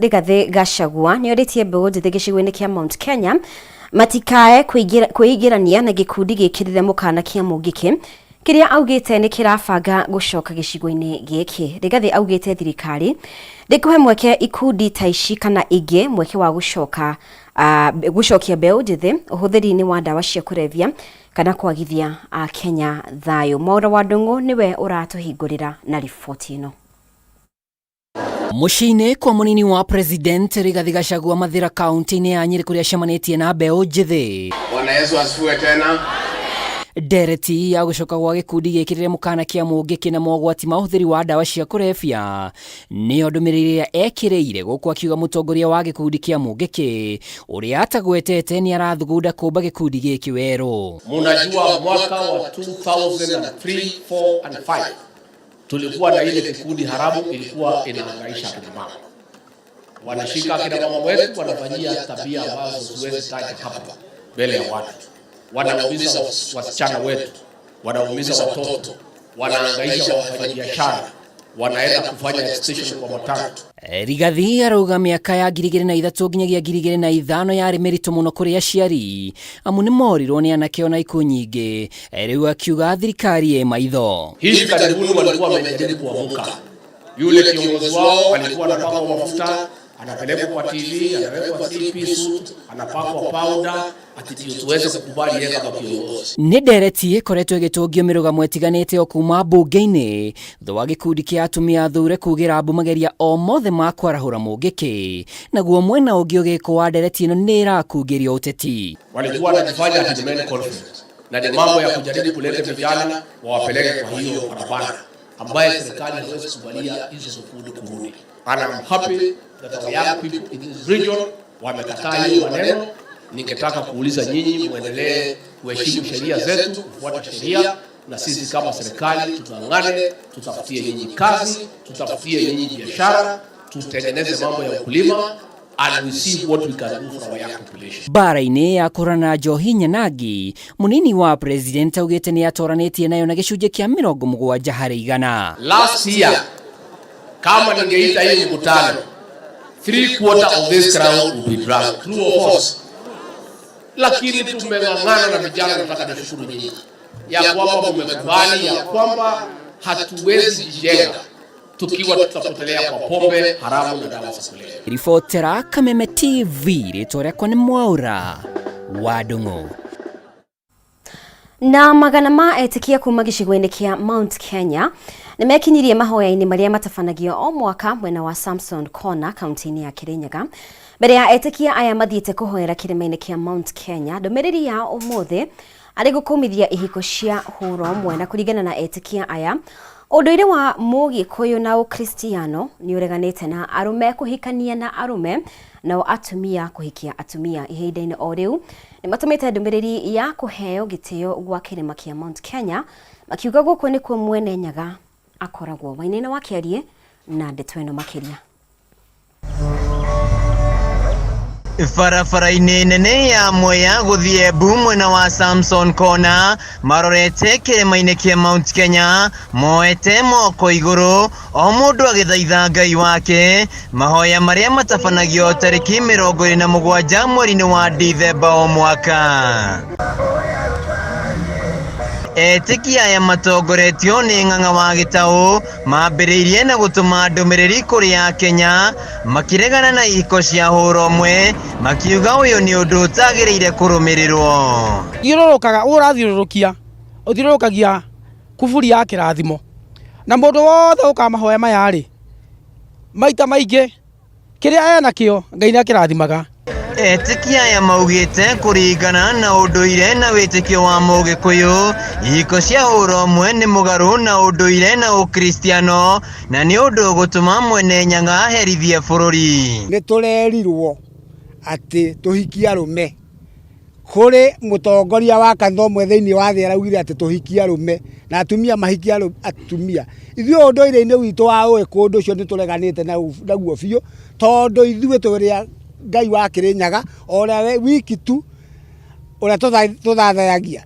Rigathi Gachagua nĩ orĩtie mbeũ njĩthĩ gĩcigo-inĩ kĩa Mount Kenya matikae kwĩingĩrania na gĩkundi gĩkĩrĩre mũkana kĩa Mũngĩkĩ kĩrĩa augĩte nĩ kĩrabanga gũcoka gĩcigo-inĩ gĩkĩ. Rigathi augĩte thirikari ndĩkũhe mweke ikundi ta ici kana ingĩ mweke wa gũcoka gũcokia mbeũ njĩthĩ ũhũthĩri-inĩ wa ndawa cia kũrebia kana kwagithia Akenya thayũ. Mwaura wa Ndũng'ũ nĩwe ũratũhingũrĩra na riboti ĩno. Mũciĩ-inĩ kwa mũnini wa President Rigathi Gachagua Mathira kaunti-inĩ ya Nyĩrĩ kũrĩa acemanĩtie na mbeũ njĩthĩ. Bwana Yesu asifiwe tena. Ndereti ya gũcoka gwa gĩkundi gĩkĩrĩre mũkana kĩa Mũngĩkĩ na mogwati ma ũhũthĩri wa ndawa cia kũrebia nĩyo ndũmĩrĩri ĩrĩa ekĩrĩire gũkũ akiuga mũtongoria wa gĩkundi kĩa Mũngĩkĩ ũrĩa atagwetete nĩ arathugunda kũmba gĩkundi gĩkĩ werũ. Munajua mwaka wa 2003, 4 and 5 tulikuwa na ile kikundi haramu ilikuwa inahangaisha akina mama, wanashika akina mama wetu, wanafanyia tabia ambazo siwezi taja hapa mbele ya watu, wanaumiza wasichana wetu, wanaumiza watoto, wanahangaisha wafanyabiashara, wanaenda kufanya extension kwa matatu. Rigathi arauga mĩaka ya 2003 nginyagia 2005 yarĩ mĩritũ mũno kũrĩ aciari amu nĩ morirwo nĩ anake ona ikuũ nyingĩ. Rĩu akiuga thirikari ĩ maitho. Hivi karibuni walikuwa wamejaribu kuamuka. Yule kiongozi wao alikuwa anapakwa mafuta, anapelekwa kwa TV, anawekwa three-piece suit, anapakwa powder, ati ndio tuweze kukubali yeye kama kiongozi. Nĩ ndereti ĩkoretwo ĩgĩtũngio mĩrũgamo ĩtiganĩte o kuma mbunge-inĩ thutha wa gĩkundi kĩa atumia athure kugĩra mbu mageria o mothe ma kwarahũra Mũngĩkĩ, naguo mwena ũngĩ ũgĩkwo wa ndereti ĩno nĩ ĩrakungĩrio ũteti. Walikuwa wanajifanya ati ni men conference na ni mambo ya kujaribu kuleta vijana wawapeleke kwa hiyo barabara ambaye serikali haiwezi kubalia hizo vikundi kurudi. And I'm happy that our young people in this region wamekataa hiyo maneno. Ningetaka kuuliza nyinyi muendelee kuheshimu sheria zetu, kufuata sheria, na sisi kama serikali tung'ang'ane, tutafutie nyinyi kazi, tutafutie nyinyi biashara, tutengeneze mambo ya ukulima and we see what we can do for our young population. Mbara-inĩ ya kũrana njohi nyanangi, mũnini wa president augĩte nĩ atoranĩtie nayo na gĩcunjĩ kĩa 70%. Last year kama ningeita hii mkutano, 3/4 of this crowd would be drunk. True or false? Lakini tumeng'ang'ana na vijana, nataka nishukuru nyinyi ya kwamba mmekubali ya kwamba hatuwezi jijenga tukiwa tutapotelea kwa pombe haramu na dawa za kulevya. Ribotera Kameme TV, rĩtwa rĩakwa nĩ Mwaura wa Ndung'u. Na magana ma etĩkia kuma gĩcigo-inĩ kĩa Mount Kenya nĩ mekinyirie mahoya-inĩ marĩa matabanagio o mwaka mwena wa Samson Corner kaunti-inĩ ya Kirinyaga. Mbere ya etĩkia aya mathiĩte kũhoera kĩrĩma-inĩ kĩa Mount Kenya, ndũmĩrĩri ya ũmũthĩ arĩ gũkũmithia ihiko cia hũra ũmwe. Na kũringana na etĩkia aya, ũndũire wa Mũgĩkũyũ na Ũkristiano nĩ ũreganĩte na arũme kũhikania na arũme nao atumia kũhikia atumia. Ihinda-inĩ o rĩu nĩ matũmĩte ndũmĩrĩri ya kũheo gĩtĩo gwa kĩrĩma kĩa Mount Kenya, makiuga gũkũ nĩkuo mwene Nyaga akoragwo. Wainaina wa Kĩarie na ndeto ĩno makĩria. Barabara-inĩ nene ya Mwea gũthiĩ Embu mwena wa Samson Corner marorete kĩrĩma-inĩ kĩa Mount Kenya moete moko igũrũ o mũndũ agĩthaitha Ngai wake mahoya marĩa matabanagio tarĩki 27 mweri-inĩ wa Dithemba o mwaka. Etĩkia aya matongoretio nĩ Ng'ang'a wa Gĩtaũ mambĩrĩirie na gũtũma ndũmĩrĩri kũrĩ Akenya makĩregana na ihiko cia hũra ũmwe makiuga ũyũ nĩ ũndũ ũtagĩrĩire kũrũmĩrĩrwo. Thiũrũrũkaga, ũrathiũrũrũkia, ũthiũrũrũkagia kuburi ya kĩrathimo. Na mũndũ wothe ũkaga mahoya maya rĩ, maita maingĩ kĩrĩa ena kĩo Ngai nĩ akĩrathimaga. Etĩkia aya maugĩte kũringana na ũndũire na wĩtĩkio wa Mũgĩkũyũ, ihiko cia hũra ũmwe nĩ mũgarũ na ũndũire na Ũkristiano na nĩ ũndũ ũgũtũma mwene Nyaga aherithie bũrũri. Nĩ tũrerirwo atĩ tũhikie arũme. Kũrĩ mũtongoria wa kanitha ũmwe thĩinĩ wa thĩ araugire atĩ tũhikie arũme na atumia mahikie atumia. Ithuĩ ũndũire-inĩ witũ wa Ũgĩkũyũ ũndũ ũcio nĩ tũreganĩte naguo biũ, tondũ ithuĩ tũrĩ a Ngai wa Kĩrĩnyaga, o ũrĩa wiki tu ũrĩa tũthathayagia.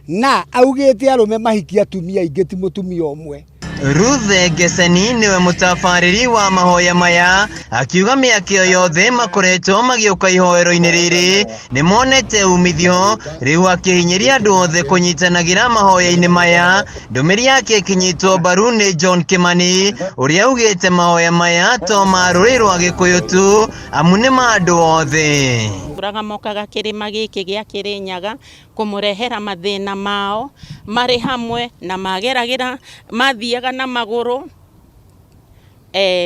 Na augĩte arũme mahikie atumia aingĩ ti mũtumia ũmwe. Ruth Ngeseni nĩwe mũtabarĩri wa mahoya maya akiuga mĩaka ĩyo yothe makoretwo magĩũka ihoero-inĩ rĩrĩ nĩ monete umithio rĩu akĩhinyĩria andũ othe kũnyitanagĩra mahoya-inĩ maya. Ndũmĩrĩri yake ĩkĩnyitwo mbaru nĩ John Kimani ũrĩa augĩte mahoya maya to ma rũrĩrĩ rwa Gĩkũyũ tu amu nĩ ma andũ othe. Tũraga mokaga kĩrĩma gĩkĩ gĩa Kĩrĩnyaga kũmũrehera mathĩna mao marĩ hamwe na mageragĩra mathiaga na magũrũ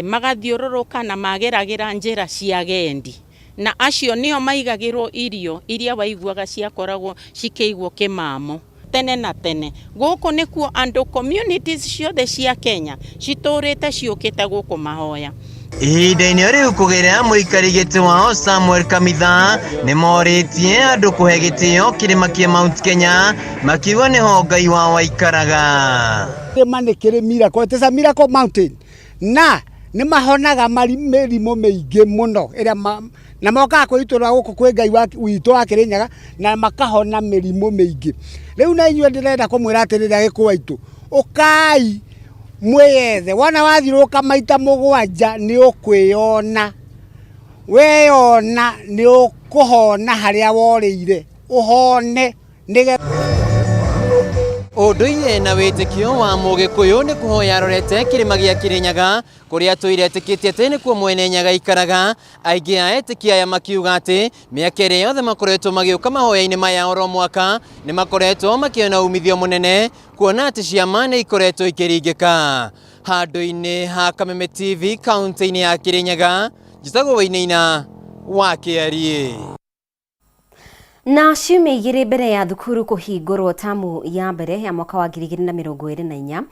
magathiũrũrũka na mageragĩra njĩra cia agendi na acio nĩo maigagĩrwo irio iria waiguaga ciakoragwo cikĩigwo kĩmamo tene na tene. Gũkũ nĩkuo andũ communities ciothe cia Kenya citũrĩte ciũkĩte gũkũ mahoya. Ihinda-inĩ rĩu kũgerera mũikari gĩtĩ wao Samuel Kamitha nĩ morĩtie andũ kũhe gĩtĩo kĩrĩma kĩa Mount Kenya makiuga nĩho Ngai wao aikaraga. Kĩrĩma nĩ kĩrĩ miracle, it is a miracle mountain. Na nĩ mahonaga mĩrimũ mĩingĩ mũno ĩrĩa na mokaga kwĩrutĩra gũkũ kwĩ Ngai witũ wa Kĩrĩnyaga na makahona mĩrimũ mĩingĩ. Rĩu na inyuĩ ndĩrenda kũmwĩra atĩrĩrĩ Agĩkũyũ aitũ, ũkai mwĩyethe, wona wathiũrũrũka maita mũgwanja nĩ ũkwĩyona, weyona nĩ ũkũhona harĩa worĩire, ũhone nĩgetha Ũndũire na wĩtĩkio wa Mũgĩkũyũ nĩ kũhoya arorete kĩrĩma gĩa Kĩrĩnyaga kũrĩa atũire etĩkĩtie atĩ nĩkuo mwene Nyaga aikaraga. Aingĩ a etĩkia aya makiuga atĩ mĩaka ĩrĩa yothe makoretwo magĩũka mahoya-inĩ maya oro mwaka nĩ makoretwo makĩona umithio mũnene kuona atĩ ciama nĩ ikoretwo ikĩringĩka. Handũ-inĩ ha Kameme TV kaunti-inĩ ya Kĩrĩnyaga, njĩtagwo Wainaina wa Kĩariĩ. Na ciumia igĩrĩ mbere ya thukuru kũhingũrwo tamu ya mbere ya mwaka wa 2024,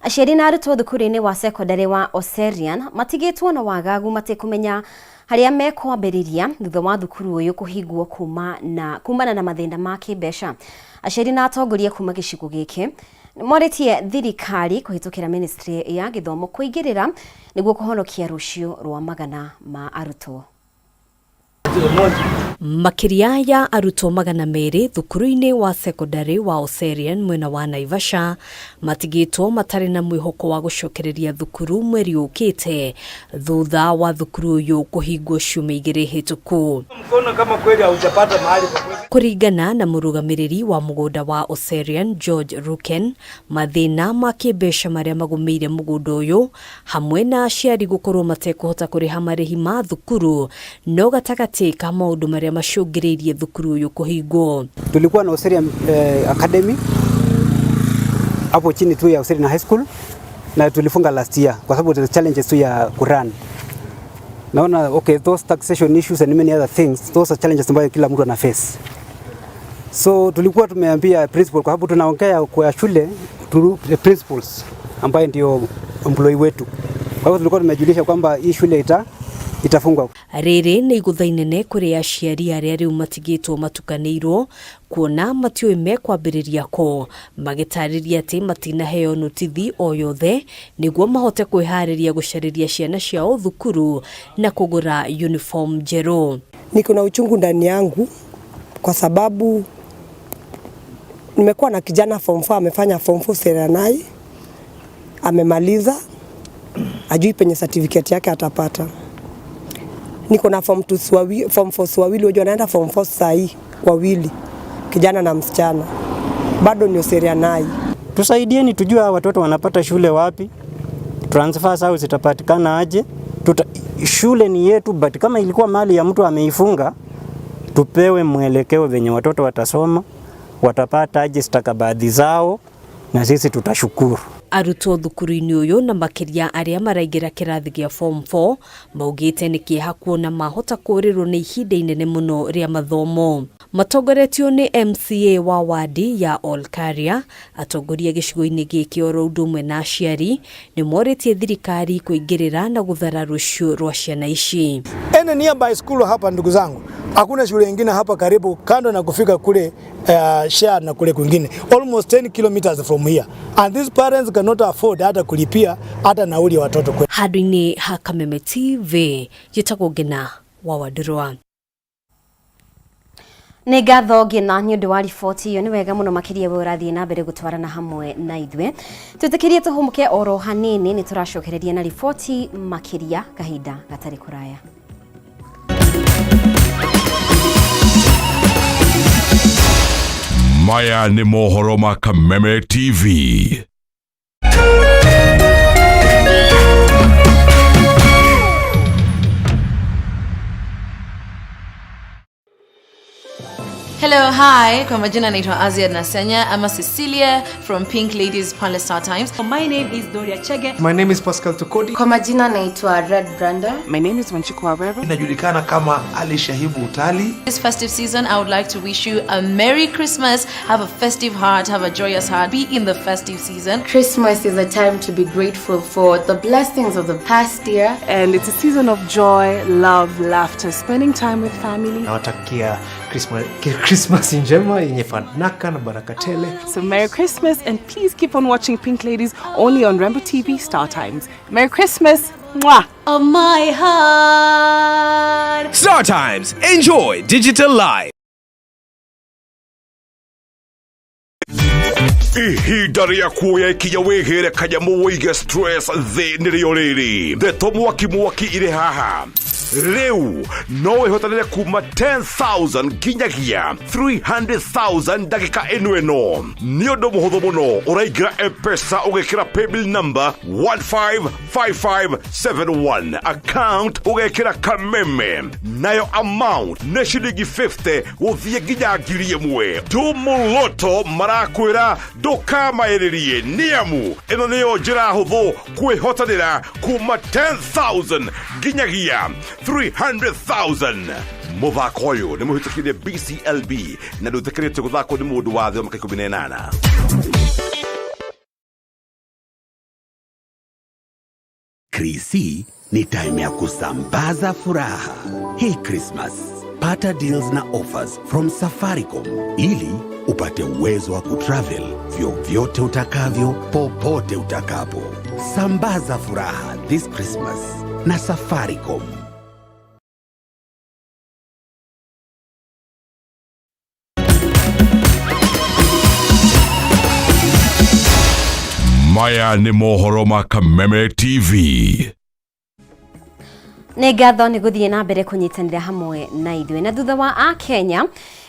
aciari na arutwo thukuru-inĩ wa sekondarĩ wa Oserian matigĩtwo na wagagu matekũmenya harĩa mekwambĩrĩria thutha wa thukuru ũyũ kũhingwo kumana na mathĩna ma kĩmbeca. Aciari na atongoria kuma gĩcigo gĩkĩ nĩmorĩtie thirikari kũhĩtũkĩra ministry ya gĩthomo kũingĩrĩra nĩguo kũhonokia rũciũ rwa magana ma arutwo. Makĩria ya arutwo 200 thukuru-inĩ wa sekondarĩ wa Oserian mwena wa Naivasha matigĩtwo matarĩ na mwĩhoko wa gũcokereria thukuru mweri ũkĩte thutha wa thukuru ũyũ kũhingwo ciumia igĩrĩ hĩtũku. Kũringana na mũrũgamĩrĩri wa mũgũnda wa Oserian George Ruken, mathĩna ma kĩmbeca marĩa magũmĩire mũgũnda ũyũ hamwe na aciari gũkorwo matekũhota kũrĩha marĩhi ma thukuru no gatagatĩ ka maũndũ marĩa macũngĩrĩirie thukuru ũyũ kũhingwo. Tulikuwa na Oserian Academy hapo chini tu ya Oserian High School na tulifunga last year kwa sababu the challenges tu ya kurun. Naona okay, those taxation issues and many other things, those are challenges ambayo kila mtu ana face. So tulikuwa tumeambia principal kwa sababu tunaongea kwa shule through the principals ambaye ndio employee wetu. Kwa hivyo tulikuwa tumejulisha kwamba hii shule itafungwa. Rĩrĩ nĩ igũtha inene kũrĩ aciari arĩa rĩu matigĩtwo matukanĩirwo kuona matiũĩ mekwambĩrĩria kũ, magĩtarĩria atĩ matinaheo notithi o yothe nĩguo mahote kwĩharĩria gũcarĩria ciana ciao thukuru na kũgũra uniform njerũ. Niko na uchungu ndani yangu kwa sababu nimekuwa na kijana form 4, amefanya form 4 Seranai, amemaliza, ajui penye certificate yake atapata. Niko na form 2 form 4 wawili, wajua wanaenda form 4 saa hii wawili, kijana na msichana, bado ni Seranai. Tusaidieni tujue hawa watoto wanapata shule wapi, transfer zao zitapatikana aje. Shule ni yetu, but kama ilikuwa mali ya mtu ameifunga, tupewe mwelekeo venye watoto watasoma, watapata aje stakabadhi zao, na sisi tutashukuru. Arutwo thukuru-inĩ ũyũ na makĩria arĩa maraingĩra kĩrathi gĩa form 4 maugĩte nĩ kĩeha kuona mahota kũrĩrwo nĩ ihinda inene mũno rĩa mathomo. Matongoretio nĩ MCA wa wadi ya Olkaria, atongoria gĩcigo-inĩ gĩkĩ oro ũndũ ũmwe na aciari nĩ morĩtie thirikari kũingĩrĩra na gũthara rũciũ rwa ciana ici. Any nearby school hapa ndugu zangu, hakuna shule nyingine hapa karibu kando na kufika kule share na kule kwingine almost 10 kilometers from here, and these parents cannot afford hata kulipia hata nauli ya watoto kwe. Handũ-inĩ ha Kameme TV, njĩtagwo Ngina wa Wandũrwa. Nĩ ngatho ngina nĩ ũndũ wa riboti ĩyo. Nĩ wega mũno makĩria we ũrathiĩ na mbere gũtwarana hamwe na ithuĩ. Twĩtĩkĩrie tũhũmũke oro hanini, nĩ tũracokereria na riboti makĩria kahinda gatarĩ kũraya. Maya nĩ mohoro ma Kameme TV. Hello, hi. Kwa majina naitwa Aziad Nasenya. I'm a Cecilia from Pink Ladies Pale Star Times. My name is Doria Chege. My name is Pascal Tokodi. Kwa majina naitwa Red Branda. My name is Wanjiku Waweru. Inajulikana kama Ali Shahibu Utali. This festive season, I would like to wish you a Merry Christmas. Have a festive heart, have a joyous heart. Be in the festive season. Christmas is a time to be grateful for the blessings of the past year. And it's a season of joy, love, laughter, spending time with family. Nawatakia Christmas, Christmas njema yenye fanaka na baraka tele. So Merry Christmas and please keep on watching Pink Ladies only on Rembo TV Star Times. Merry Christmas. Mwah. Of my heart. Star Times. Enjoy digital life. Ihinda rĩa kuoya ikinya wĩgĩre kanyamũ wĩige stress thĩ nĩrĩo rĩrĩ. Ndeto mwaki mwaki irĩ haha. Rĩu no wĩhotanĩre kuma 10,000 nginyagia 300,000 ndagĩka ĩno ĩno. Nĩ ũndũ mũhũthũ mũno, ũraingĩra M-Pesa ũgekĩra paybill number 155571, account ũgekĩra Kameme, nayo amount nĩ ciringi 50 gũthiĩ nginya 1,000. Ndumuloto marakwĩra ndũkamaĩrĩrie, nĩamu ĩno nĩyo njĩra hũthũ kwĩhotanĩra kuma 10,000 nginyagia 300,000. Mũthako ũyũ nĩ mũhĩtũkire BCLB na ndũĩtĩkĩrĩtio gũthakwo nĩ mũndũ wa thĩ wa mĩaka 18. Krisi ni time ya kusambaza furaha. Hii Christmas, pata deals na offers from Safaricom ili upate uwezo wa kutravel vyovyote utakavyo popote utakapo. Sambaza furaha this Christmas na Safaricom. Maya nĩ mohoro ma Kameme TV. Nĩ ngatho nĩ gũthiĩ na mbere kũnyitanĩra hamwe na ithuĩ. Na thutha wa Akenya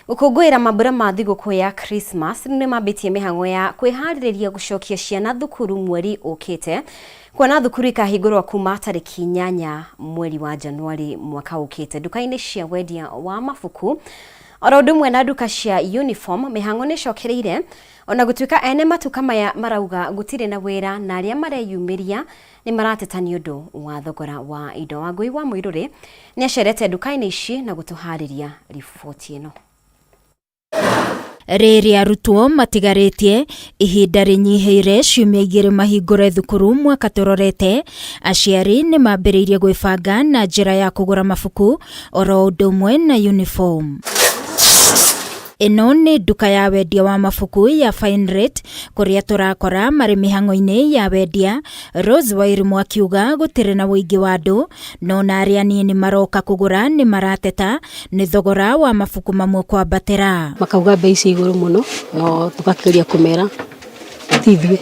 gũkũngũĩra mambura ma thigũkũ ya Christmas, rĩu nĩ mambĩtie mĩhang'o ya kwĩharĩrĩria gũcokia ciana thukuru mweri ũkĩte, kuona thukuru ikahingũrwo kuma tarĩki 8 mweri wa Januari mwaka ũkĩte. Nduka-inĩ cia wendia wa mabuku oro ũndũ ũmwe na nduka cia uniform, mĩhang'o nĩ ĩcokereire, ona gũtuĩka ene matuka maya marauga gũtirĩ na wĩra na arĩa mareyumĩria nĩ marateta nĩ ũndũ wa thogora wa indo. Wangũi wa Mũirũrĩ nĩ acerete nduka-inĩ ici na gũtũharĩria riboti ĩno. Rĩrĩa arutwo matigarĩtie ihinda rĩnyihĩire ciumia 2 mahingũre thukuru mwaka tũrorete, aciari nĩ mambĩrĩirie gwĩbanga na njĩra ya kũgũra mabuku oro ũndũ ũmwe na uniform. Ĩno nĩ nduka ya wendia wa mabuku ya Fine Rate kũrĩa tũrakora marĩ mĩhang'o-inĩ ya wendia. Rose Wairimu akiuga gũtirĩ na ũingĩ wa andũ, no na arĩa anini maroka kũgũra nĩ marateta nĩ thogora wa mabuku mamwe kwambatĩra. Makauga bei ci igũrũ mũno, no tũgakĩgeria kũmera ti ithuĩ,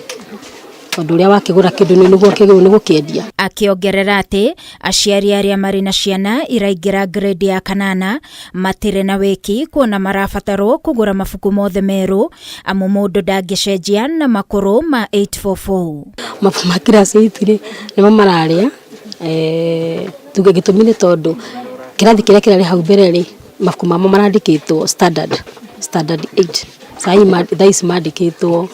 tondũ ũrĩa wakĩgũra kĩndũ nĩ nĩguo kĩagĩrĩirwo nĩ gũkĩendia. Akĩongerera atĩ aciari arĩa marĩ na ciana iraingĩra grade ya 8 matirĩ na wĩki kuona marabatarwo kũgũra mabuku mothe merũ, amu mũndũ ndangĩcenjia na makũrũ ma 844. Mabuku ma class 8 rĩ nĩmo mararĩa, tuge gĩtũmi nĩ tondũ kĩrathi kĩrĩa kĩrarĩ hau mbere rĩ mabuku mamo marandĩkĩtwo standard 8, thaa ici mandĩkĩtwo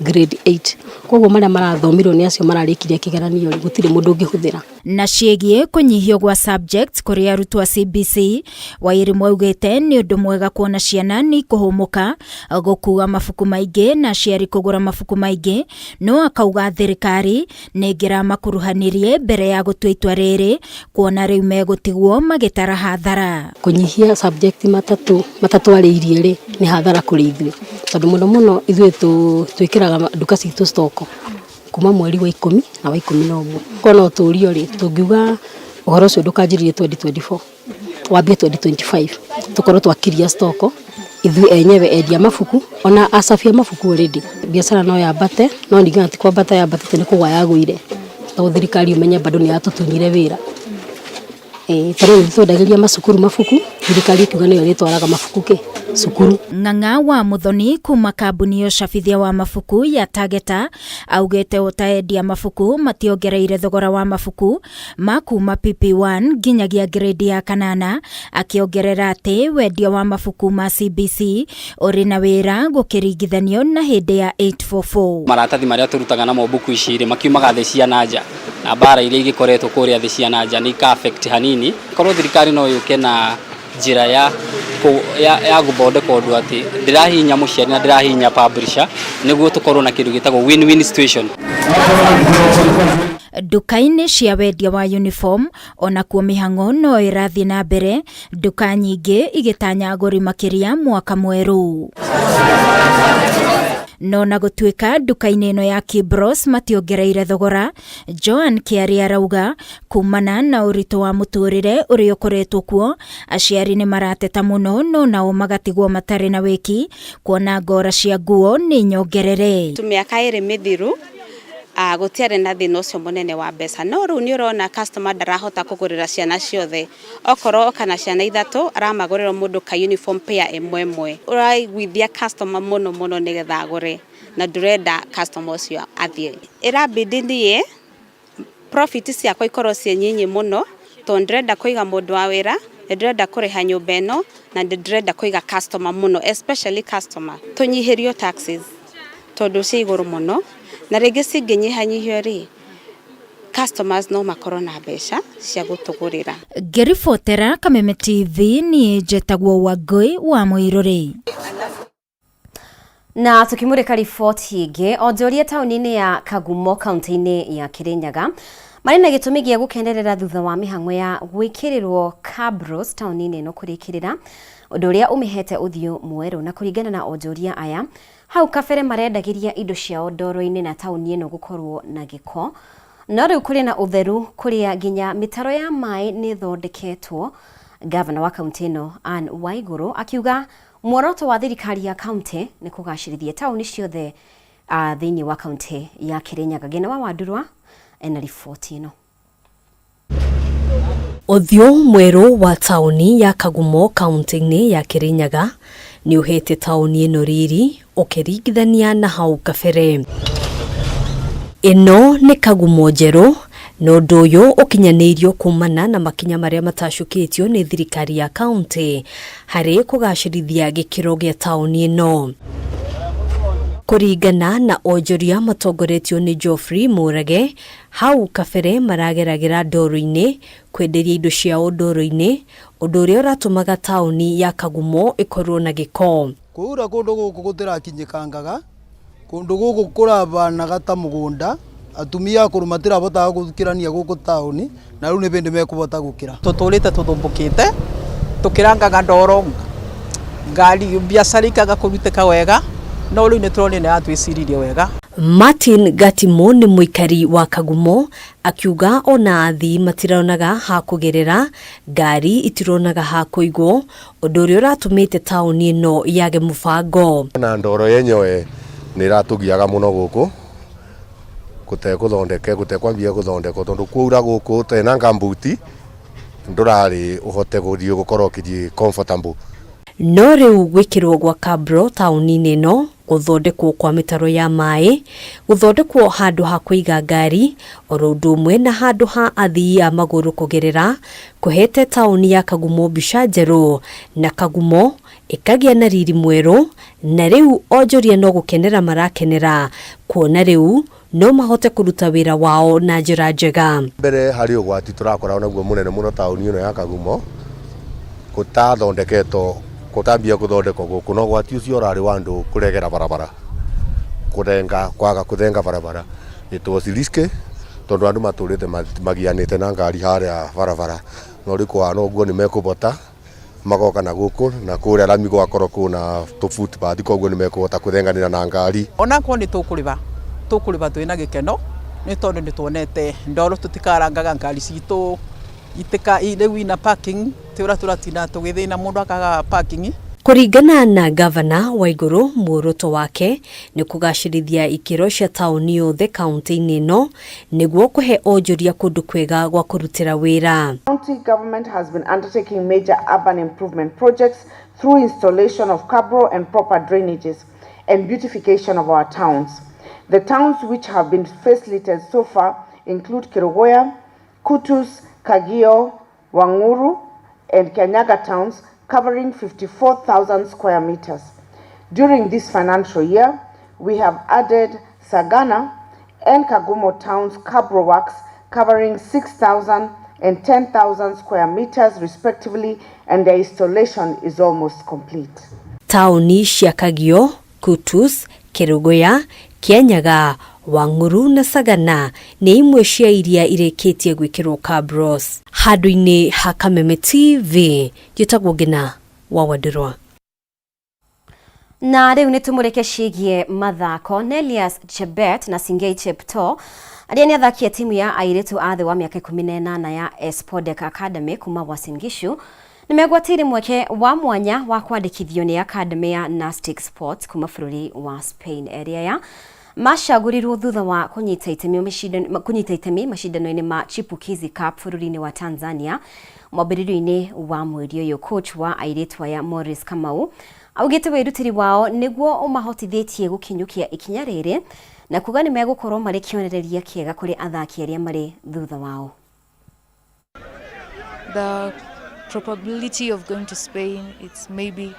grade 8, koguo marĩa marathomirwo nĩ acio mararĩkirie kĩgeranio rĩ gũtirĩ mũndũ ũngĩhũthĩra. Na ciĩgiĩ kũnyihio gwa subjects kũrĩ arutwo a CBC, Wairimu augĩte nĩ ũndũ mwega kuona ciana nĩ ikũhũmũka gũkua mabuku maingĩ na aciari kũgũra mabuku maingĩ, no akauga thirikari nĩ ĩngĩramakuruhanirie mbere ya gũtua itua rĩrĩ kuona rĩu megũtigwo magĩtara hathara. Kũnyihia subject matatwarĩirie rĩ nĩ hathara kũrĩ ithuĩ, tondũ mũno mũno ithuĩ twĩkĩraga nduka citũ stock kuma mweri wa 10 na wa 11. Korwo no tũrio rĩ tũngiuga ũhoro ũcio ndũkanjĩrĩrie 2024, Wambie 2025 tukorwo twakiria stock ithuĩ enyewe endia mabuku ona acabi a mabuku already. Biacara no yambate, no ningĩ ti kwambata yambatĩte, nĩ kũgwa yagũire, tondũ thirikari ũmenye bado nĩ yatũtunyire wĩra. Ĩĩ, ta rĩu twendagĩria macukuru mabuku, thirikari ĩkiuga nĩyo ĩrĩtwaraga mabuku kĩ cukuru. Ng'ang'a wa Muthoni kuma kambuni ya ũcabithia wa mabuku ya Tageta augĩte ota endia mabuku mationgereire thogora wa mabuku ma kuma PP1 nginyagia grade ya kanana, akĩongerera atĩ wendia wa mabuku ma CBC ũrĩ na wĩra gũkĩringithanio na hĩndĩ ya 844. Maratathi marĩa tũrutaga namo mbuku ici rĩ, makiumaga thĩ cia na nja, na mbara iria igĩkoretwo kũrĩa thĩ cia na nja nĩ ika affect hanini. Korwo thirikari no yũke na njĩra ya gũthondeka ũndũ atĩ ndĩrahihinya mũciari na ndĩrahihinya publisher, nĩguo tũkorwo na kĩndũ gĩtagwo win-win situation. Nduka-inĩ cia wendia wa uniform onakuo mĩhang'o no ĩrathiĩ na mbere, nduka nyingĩ igĩtanya agũri makĩria mwaka mwerũ. No na gũtuĩka nduka-inĩ ĩno ya Kibros mationgereire thogora, Joan Kĩarĩ arauga kumana na ũritũ wa mũtũrĩre ũrĩa ũkoretwo kuo, aciari nĩ marateta mũno, no nao magatigwo matarĩ na wĩki kuona ngora cia nguo nĩ nyongerere. Mĩaka 2 mĩthiru gũtiarĩ na thĩna ũcio mũnene wa mbeca, no rĩu nĩ ũrona customer ndarahota kũgũrĩra ciana ciothe, okorwo oka na ciana 3 aramagũrĩra mũndũ ka uniform pair ĩmwe ĩmwe. Ũraiguithia customer mũno mũno nĩgetha agũre, na ndũrenda customer ũcio athiĩ. Ĩrabidi niĩ profit ciakwa ikorwo ciĩ nyinyi mũno, tondũ ndĩrenda kũiga mũndũ wa wĩra, ndĩrenda kũrĩha nyũmba ĩno, na ndĩrenda kũiga customer mũno, especially customer. Tũnyihĩrio taxes tondũ ciĩ igũrũ mũno, na rĩngĩ cingĩnyihanyihio rĩ, customers no makorwo na mbeca cia gũtũgũrĩra. Ngĩribotera Kameme TV, niĩ njetagwo Wangũi wa Mũirũrĩ. Na tukimurika riboti ĩngĩ, onjoria taũni-inĩ ya Kagumo kaunti-inĩ ya Kirinyaga marĩ na gĩtũmi gĩa gũkenerera thutha wa mĩhang'o ya gwĩkĩrĩrwo cabros taũni-inĩ ĩno kũrĩkĩrĩra, ũndũ ũrĩa ũmĩhete ũthiũ mwerũ. Na kũringana na onjoria aya, hau kabere marendagĩria indo ciao ndoro-inĩ na taũni ĩno gũkorwo na gĩko, no rĩu kũrĩ na ũtheru kũrĩa nginya mĩtaro ya maĩ nĩ ĩthondeketwo. Gavana wa kaunti ĩno Anne Waigũrũ akiuga muoroto wa thirikari ya kaunti nĩ kũgacĩrithia taũni ciothe thĩinĩ wa kaunti ya Kirinyaga. Gĩna wa Wandurwa ena riboti ĩno. Ũthiũ mwerũ wa taũni ya Kagumo kaunti-inĩ ya Kirinyaga nĩ ũhete taũni ĩno riri ũkĩringithania na hau kabere. Ĩno nĩ Kagumo njerũ, na ũndũ ũyũ ũkinyanĩirio kumana na makinya marĩa matacũkĩtio nĩ thirikari ya kaunti harĩ kũgacĩrithia gĩkĩro gĩa taũni ĩno. Kũringana na onjoria matongoretio nĩ Geoffrey Mũrage, hau kabere marageragĩra ndoro-inĩ kwenderia indo ciao ndoro-inĩ, ũndũ ũrĩa ũratũmaga taũni ya Kagumo ĩkorwo na gĩko. Kũura kũndũ gũkũ gũtĩrakinyikangaga, kũndũ gũkũ kũrabanaga ta mũgũnda, atumia akũrũ matirabotaga gũkĩrania gũkũ taũni, na rĩu nĩ bĩndĩ mekũbota gũkĩra. Tũtũrĩte tũthumbũkĩte, tũkĩrangaga ndoro, ngari biacara ikaga kũrutĩka wega, no rĩu nĩ tũronire nĩ yatwĩciririe wega. Martin Gatimo nĩ mũikari wa Kagumo, akiuga ona athii matironaga ha kũgerera, ngari itironaga ha kũigwo, ũndũ ũrĩa ũratũmĩte taũni ĩno yage mũbango. Na ndoro yenyewe nĩ ĩratũgiaga mũno gũkũ, gũtekũthondeke, gũtekwambia gũthondekwo, tondũ kwaura gũkũ tena ngambuti, ndũrarĩ ũhote gũthiĩ gũkorwo ũkĩthiĩ comfortable. No rĩu gwĩkĩrwo gwa kabro taũni-inĩ ĩno, gũthondekwo kwa mĩtaro ya maĩ, gũthondekwo handũ ha kũiga ngari, oro ũndũ ũmwe na handũ ha athii a magũrũ kũgerera, kũhete taũni ya Kagumo mbica njerũ, na Kagumo ĩkagĩa na riri mwerũ, na rĩu onjoria no gũkenera marakenera, kuona rĩu no mahote kũruta wĩra wao na njĩra njega. Mbere harĩ ũgwati tũrakoragwo naguo mũnene mũno taũni ĩno ya Kagumo, gũtathondeketwo, gũtambia gũthondekwo gũkũ, na ũgwati ũcio ũrarĩ wa andũ kũregera barabara, kũrenga, kwaga kũthenga barabara. It was risky tondũ andũ matũrĩte magianĩte na ngari harĩa barabara, no rĩu kũhana ũguo nĩ mekũbota magoka na gũkũ na kũrĩa rami gwakorwo kwĩna tũ footpath, koguo nĩ mekũhota kũthenganĩra na ngari. Onakorwo nĩ tũkũrĩba, tũkũrĩba twĩna gĩkeno nĩ tondũ nĩ tuonete ndoro tũtikarangaga ngari citũ, Itika rĩu ina parking ti ũrĩa tũratinda tũgĩthĩna mũndũ akaga parking. Kũringana na gavana Waiguru, muoroto wake nĩ kũgacĩrithia ikĩro cia taũni yothe kaunti-inĩ ĩno nĩguo kũhe onjoria kũndũ kwega gwa kũrutĩra wĩra. County government has been undertaking major urban improvement projects through installation of cabro and proper drainages and beautification of our towns. The towns which have been facilitated so far include Kerugoya, Kutus, Kagio, Wanguru, and Kianyaga towns, covering 54,000 square meters. During this financial year, we have added Sagana and Kagumo towns cabro works covering 6,000 and 10,000 square meters respectively, and their installation is almost complete. Taũni cia Kagio, Kutus, Kerugoya, Kianyaga, Wang'uru na Sagana nĩ imwe cia iria irĩkĩtie gwĩkĩrwo cabros. Handũ-inĩ ha Kameme TV, njĩtagwo Ngina wa Wandirwa. Na rĩu nĩ tũmũrĩke ciĩgiĩ mathako. Nelias Chebet na Singei Cheptoo arĩa nĩ athaki a timu ya airĩtu a thĩ wa mĩaka 18 ya Espodek Academy kuma Uasin Gishu nĩ megwatĩire mweke wa mwanya wa kwandĩkithio nĩ Academy ya Nastic Sports kuma bũrũri wa Spain. Erĩ aya macagũrirwo thutha wa kũnyita itemi macindano-inĩ ma Chipukizi Cup bũrũri-inĩ wa Tanzania mwambĩrĩrio-inĩ wa mweri ũyũ. Coach wa airĩtu aya Morris Kamau augĩte wĩrutĩri wao nĩguo ũmahotithĩtie gũkinyũkia ikinya rĩrĩ na kuga nĩ megũkorwo marĩ kĩonereria kĩega kũrĩ athaki arĩa marĩ thutha wao. The probability of going to Spain, it's maybe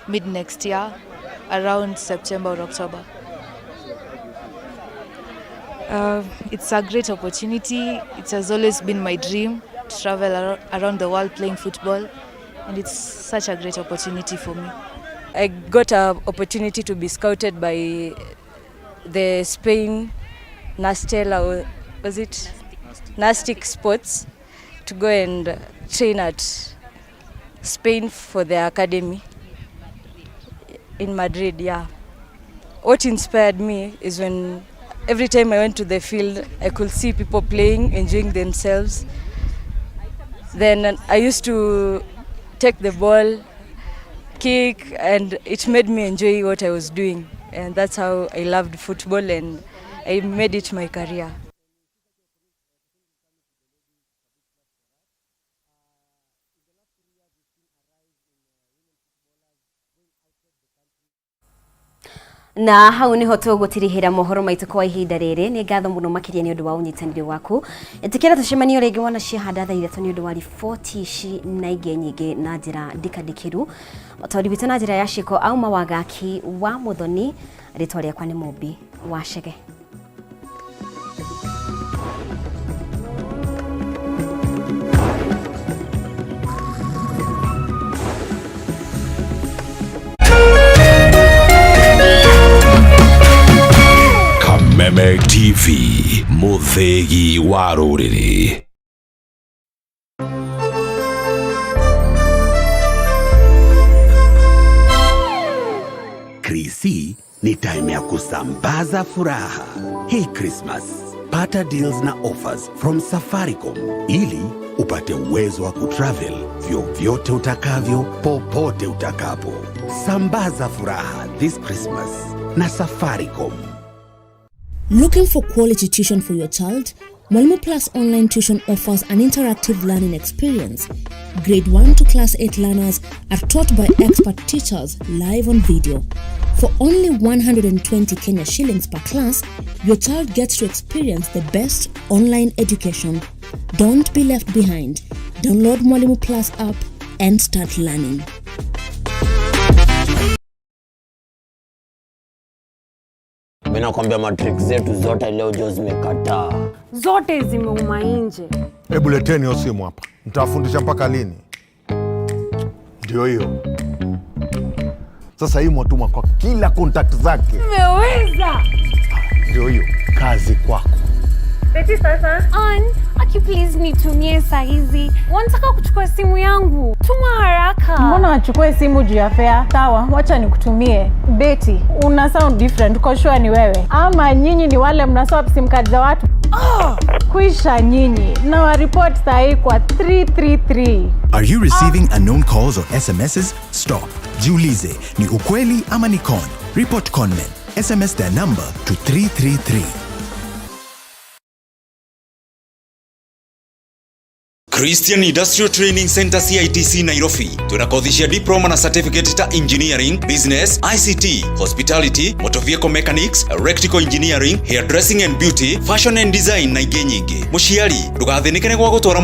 mid next year, around September or October. It's a great opportunity. It has always been my dream to travel around the world playing football, and it's such a great opportunity for me. I got an opportunity to be scouted by the Spain Nastela, was it? Nastic Sports, to go and train at Spain for their academy in Madrid, yeah. What inspired me is when every time I went to the field, I could see people playing, enjoying themselves. Then I used to take the ball, kick, and it made me enjoy what I was doing. And that's how I loved football, and I made it my career. Na hau niho tũgũtirihĩra mohoro maitũ kwa ihinda rĩrĩ. Nĩ ngatho mũno makĩria nĩ ũndũ wa ũnyitanĩri waku. Ĩtĩkĩra tũcemanio rĩngĩ wona ciahanda thaa 3 nĩ ũndũ wa riboti ici na ingĩ nyingĩ na njĩra ndikandĩkĩru. Mũtwari witũ na njĩra ya ciĩko auma Wangaki wa Mũthoni, rĩtwa rĩakwa nĩ Mũmbi wa Chege. Kameme TV, mũthĩgi wa rũrĩrĩ. Krisi ni time ya kusambaza furaha. Hii Christmas, pata deals na offers from Safaricom ili upate uwezo wa kutravel vyovyote utakavyo, popote utakapo. Sambaza furaha this Christmas na Safaricom. Looking for quality tuition for your child? Mwalimu Plus Online Tuition offers an interactive learning experience. Grade 1 to Class 8 learners are taught by expert teachers live on video. For only 120 Kenya shillings per class, your child gets to experience the best online education. Don't be left behind. Download Mwalimu Plus app and start learning. Mimi nakwambia matrix zetu zote leo jo zimekataa. Zote zimeuma nje. Hebu leteni hiyo simu hapa. Nitawafundisha mpaka lini? Ndio hiyo. Sasa hii mwatuma kwa kila contact zake. Nimeweza. Ndio hiyo, kazi kwako. Beti sasa. Ann, aki please nitumie saa hizi. Wanataka kuchukua simu yangu. Tuma haraka. Mbona wachukue simu juu ya fare? Sawa, wacha nikutumie. Betty, una sound different. Uko sure ni wewe? Ama nyinyi ni wale mna swap sim card za watu? Oh, kwisha nyinyi na waripoti sahii kwa 333. Are you receiving unknown calls or SMSs? Stop. Jiulize, ni ukweli ama ni con? Report conmen. SMS their number to 333. Christian Industrial Training Center CITC Nairobi twina kothi cia diploma na certificate ta engineering, business, ICT, hospitality, motor vehicle mechanics, electrical engineering, hairdressing and beauty, fashion and design na ingĩ nyingĩ. Mũciari ndũgathĩnĩke nĩ gwa gũtwara.